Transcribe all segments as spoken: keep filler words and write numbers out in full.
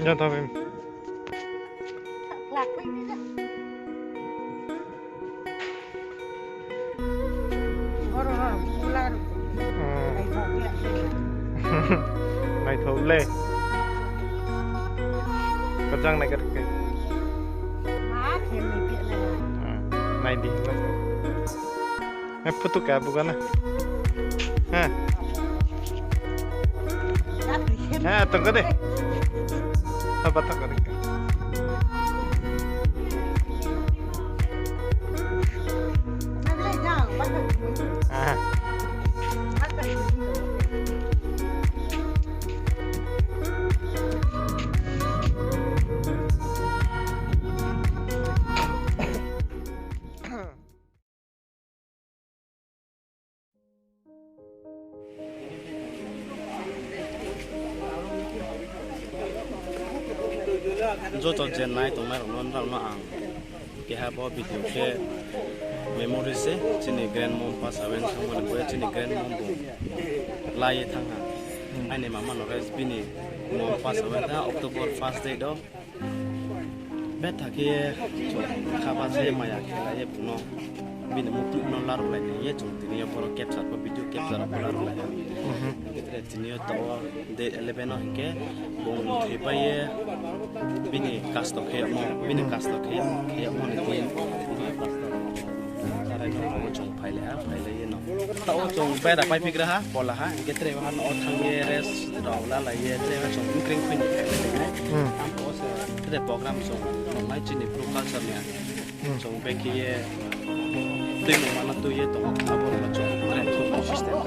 Jang tha bai. Oro, oro, ular. Hmm. Naithok le. Kajang nai kar ke. Ma, khe mai phi le. Hmm. Nai di. Nai photo ka buga na. Ha. Ha, tongka de. Ha, ba tongka de. Ha. Joto je nai tongnai rao no, nrao no ang keha bo video khe memory se, chini grand mom pass away thangmo ni bo ye chini grand mom bung la ye thanng ha. Hmm. Aini mama no rest bini mom pass away thanng October first date o. Betha khe ye chung kha ba se maya khe la ye bung no bini muhtuh no laruh lai ye chung tini yo boro capture bo video capture bo laruh lai ha. Mhm. Tre tini yo to date eleven o hing khe bung thoi pai ye bini kasto khe yagmo, bini kasto khe yagmo, khe yagmo ni din. Tarai no chung phai lai ha, phai lai ye no. Taoh chung bera pai phi gra ha, pola ha, hing khe tre ha no thanng ye rest rao la lai ye, tre ha chung bkring khui ni phai lai nai. Hmm. Am o se tre program chung nongnai chini Bru culture ni. Hmm. Chung bekhe ye tui mung ma no tui ye tong, abo no chung tre khui system.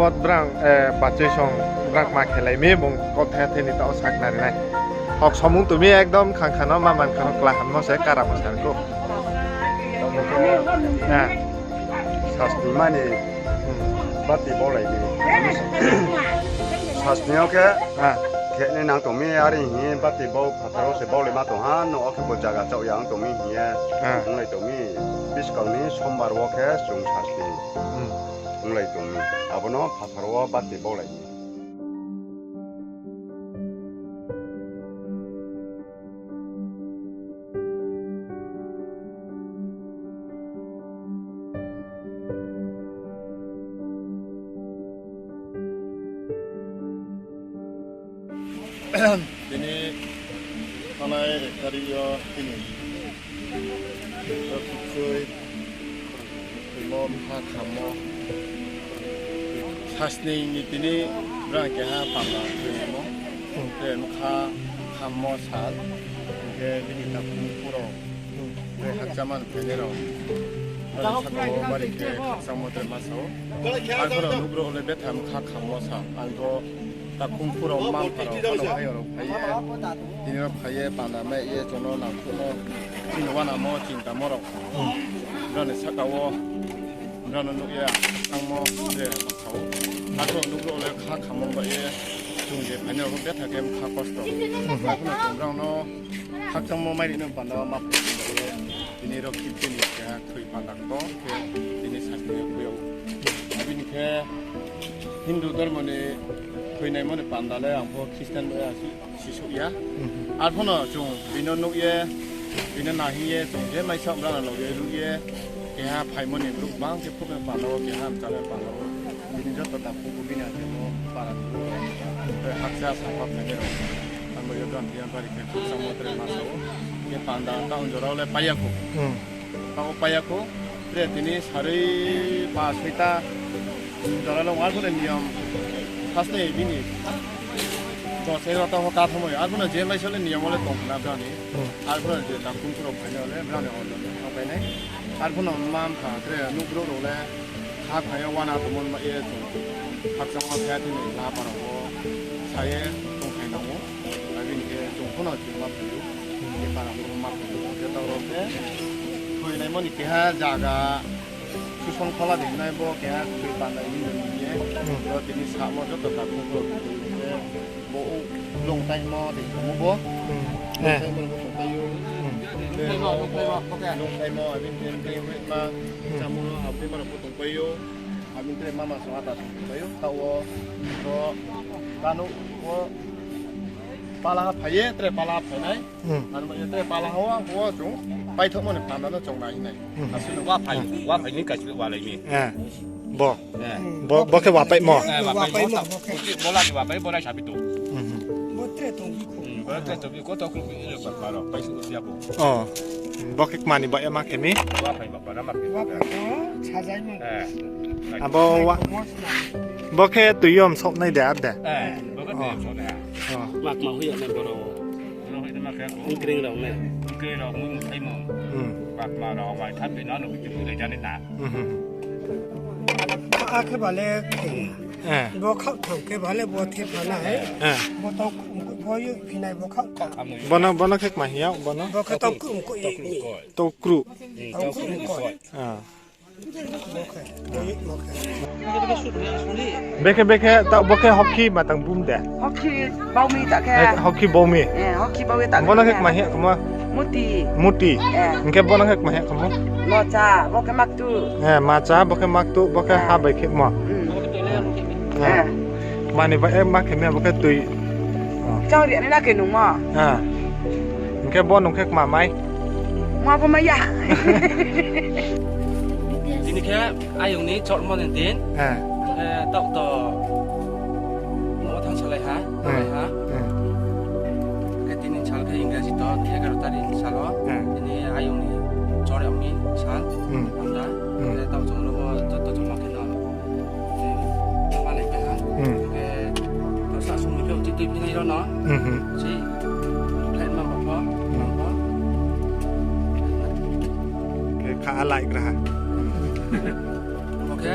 Brang, eh, bachoi song brang ma khelai mi bung kothe theni tao sakna rinai. Hok somung tumi ekdom khang khano ma man khano kla hammo se kara mo sa ko. Ah. Sasni mani bati bolai ni. Sasni o khe, ah, khe ni nang tong mi ari hi bati bau phathar o se bolai ma tong ha, no o khe bo jaga chao yang tong mi hi ye. Ah. Onglai tong mi, biskang ni sombar o khe chung sasni. Hmm. Onglai tong mi. Abo no phathar o bati bolai ni. Tini thanai ek tarik yo tini. Tini bkha khammo. Sasni ni tini brang keha panda thoi namo. Hmm. Tei bkha khammo sal. Hingkhe bini takhum puro. Hmm. Tei hakchama ni phainai rao. Tei saka o bari khe khakchangmo tre ma sao. Arphuh rao nukro le betha bkha khammo sal. Ang to takhum puro mang pharo, ano phai oro phai ye. Tini ro phai ye, panda mai ye, chung no nangkhruh no. Chini wanamo, chini tamo rao. Hmm. Brao ni saka o. Brao no nuh ye, tangmo je ma sao. Arphuh nukro le kha khammo ba ye, chung je phainai rao betha khe bkha kosto. Hmm. Arphuh no chung brao no khakchangmo mai ri no panda ma phai ye. Tini ro khiptini keha thoi panda kto khe tini sasni yo khui ou. Abini khe Hindu dormo ni thoinaimo ni panda le ang pho Christian bai asi sisouh ya. Mhm. Arphuh no chung bini nuh ye, bini nahing ye, chung je maisa brao no log ye ruh ye, keha phaimo ni brouh bang khe phruh ni panda wo, keha mchal ni panda wo. Bini joto takhum kho bini ake mo para ni brouh rao. Tei hakcha sapa phainai rao. Ang bo yo brao ni bari khe khakchangmo tre ma sao. Khe panda taoh jora le pai ya kho. Hmm. Taoh pai ya kho. Tre tini sarui pa soita jora le arphuh ni niyom. First ni bini. Dos egarota ho kathamo. Arphuh no je maisa le niyom le tong khna brao ni. Hmm. Arphuh no je takhum puro phainai le brao ni order no thang painai. Arphuh no mma mpha tre nuh brouh rao le kha phai yo wana tongmo ma ye chung. Khakchangmo khe tini la para wo sa ye tongphai nang ou. Abini khe chung pho no chung ma phai ou. Khe para wo ma phai ou. Khe taoh rao khe thoinaimo ni keha jaga suson khola di nai bo keha thoi panda ni ye. Hmm. Bo tini samo joto takhum puro khe. Bo longtaimo de tongmo bo. Hmm. Longtaimo bo tongpai ou. Hmm. Longtaimo, abini tei ma, hmm, chamo no, abini ma rao bo tongpai ou. Abini tei mama song ata song tongpai ou. Taoh wo, ro, kanu, wo, pala ha phai ye, tre pala ha phainai. Hmm. Ano ma ye tre pala ha wo, ang wo chung, paithohmo ni panda no chung nai nai. Hmm. Aswk no wa phai, hmm, wa phai ni kasi wa lai mi. Eh. Bo. Eh. Bo, bo khe wapaimo. Eh, wapaimo. Bo la ni wapai, bo lai sabi tu. Mhm. Bo tre tong bi ko. Hmm, bo tre tong bi ko, to kru bi le ba ba ro, pai su ya bo. Oh. Bo khe kmani ba ya ma khe mi? Wapai ba ba na ma khe. Wapai ko, sajai mo. Eh. Abo wa. Bo khe tui yom sop nai de ar de. Eh, bo khe tui yom sop nai. Oh. Mak ma hui ya nai bo ro. Ongkring rao ne. Ongkring rao mui mthai mung. Hmm. Bakma rao mai tha phi no, no khe mui lai jani na. Hmm. Kha khe ba le khe. Eh. Bo khaoh thang khe ba le bo the pha nai. Eh. Bo tau bo yo phi nai bo khaoh thang. Bono, bono khe kma hing ya, bono? Bo khe tau kru ko ye. Tau kru. Tau kru ko. Ah. Bekhe, bekhe, ta, bo khe hokhi matang bum de. Hokhi baumi ta khe. Eh, hokhi baumi. Eh, hokhi baumi ta khe. Bono khe kma hing ya kamo? Muti. Muti. Eh. Hingkhe bono khe kma hing ya kamo? Mocha, bo khe maktu. Eh, macha, bo khe maktu, bo khe ha bai khe mo. Hmm. Eh. Eh. Mani ba, eh, ma khe me bo khe tui. Chang ri ani na khe nungmo. Eh. Hingkhe bo nung khe kma mai? Ma bo mai ya. Tini khe ayong ni chormo ni din. Eh. Eh, taoh to mo thang salai ha, eh, salai ha. Eh. Khe tini sal khe Ingraji to egarota ni sal o. Eh. Tini ayong ni chormo ni sal. Hmm. Anda. Hmm. Khe taoh chong no bo joto chong ma khe no. Malai khe ha. Hmm. Khe to sa sung khe tui tui phinai ro no. Hmm, hmm. Si khlai ma ba pho, hmm, ma pho. Khe kha alai gra ha. Bo Khe,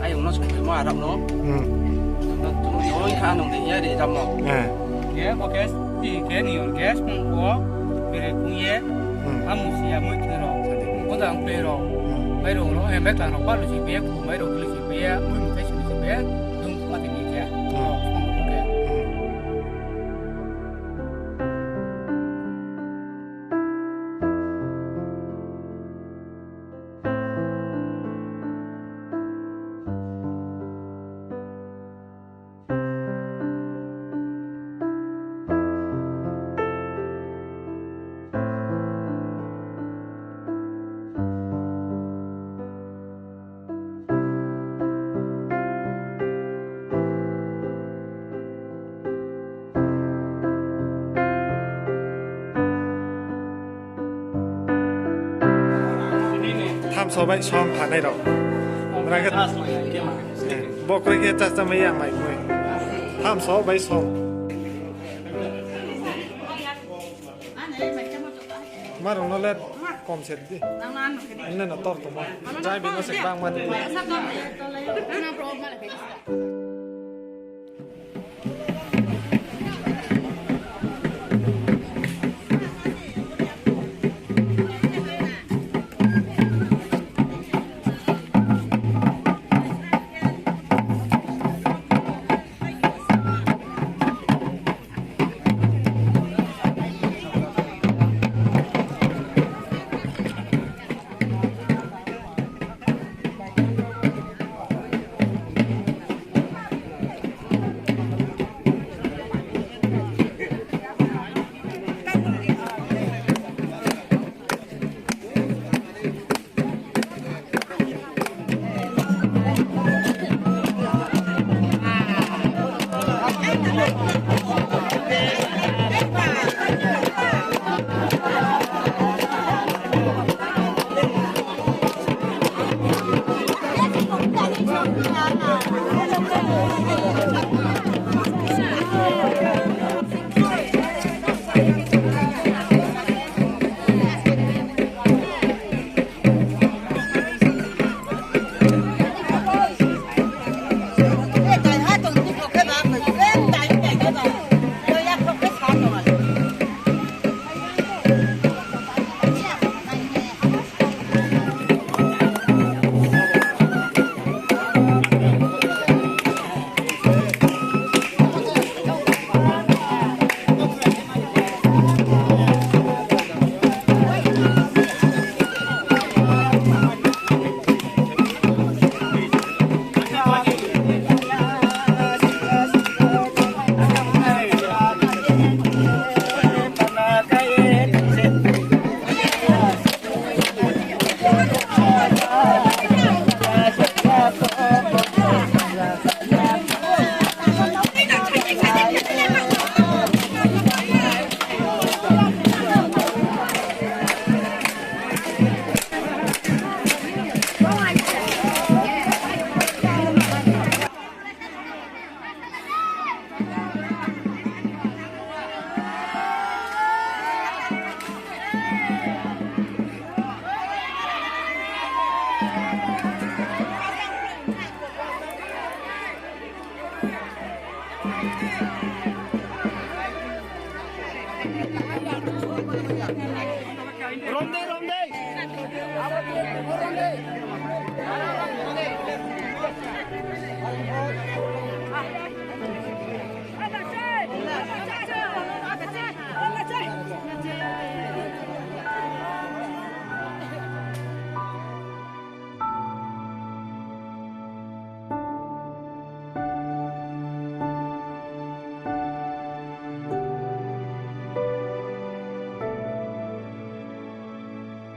ayong no songphimo arao no. Hmm. No, no, no, kha nung de ya de jamo. Eh. Khe, bo khe, ti khe, ni on khe, song ko, bere kung ye, hmm, amu si ya, mui khe ro, ko dang pe ro, hmm, mai ro ro, eh, mai klang ro, pa lu si pe, ku mai ro, lu si pe, mui mu thai si lu si pe, dung ma ti ni khe. Hmm. Ro, song ko khe. Hmm. Thamso bai som phanai rao. Mra khe, eh, bo kroi khe chá chá mai ya mai mui. Thamso bai som. Marung no le kom se di. Nne no tor tongmo. Chai bini se bang mani.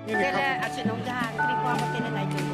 Nini kha- Tele asi nung jaha, kri ko abo tele nai tu.